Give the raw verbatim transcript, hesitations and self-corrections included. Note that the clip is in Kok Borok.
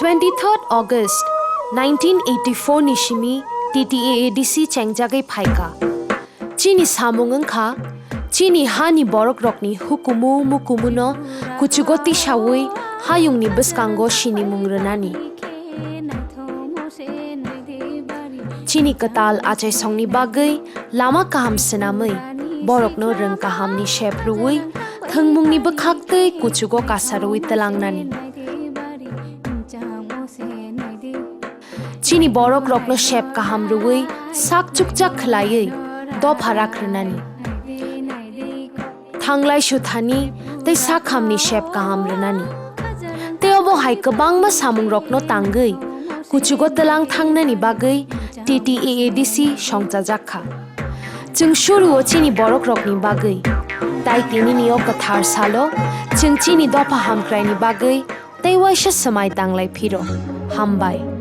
Twenty-third August nineteen eighty-four ni simi T T A A D C chengjagwi phaikha. Chini samung wngkha, chini hani borokrokni hukumu mukumuno kuchugo tisawi hayungni bwskango sinimung rwnani. Chini kwtal achaisongni bagwi lama kaham swnamwi, borokno rwng kahamni sep rwui, thwngmungni bwkhaktwi kuchugo kasarwi twlangnani. Chini borokrokno sep kaham rwui, sak chukchak khwlaiwi dopha rakrwnani. Thanglai suthani tei sakhamni sep kaham rwnani. Tei obo hai kwbangma samungrokno tangwi kuchugo twlang thangnani bagwi T T A A D C songchajak kha. Chwng suruo chini borokrokni bagwi, tai tinini o kwthar salo chwng chini dopha hamkraini bagwi tei waisa swmai tanglai phiro. Hambai.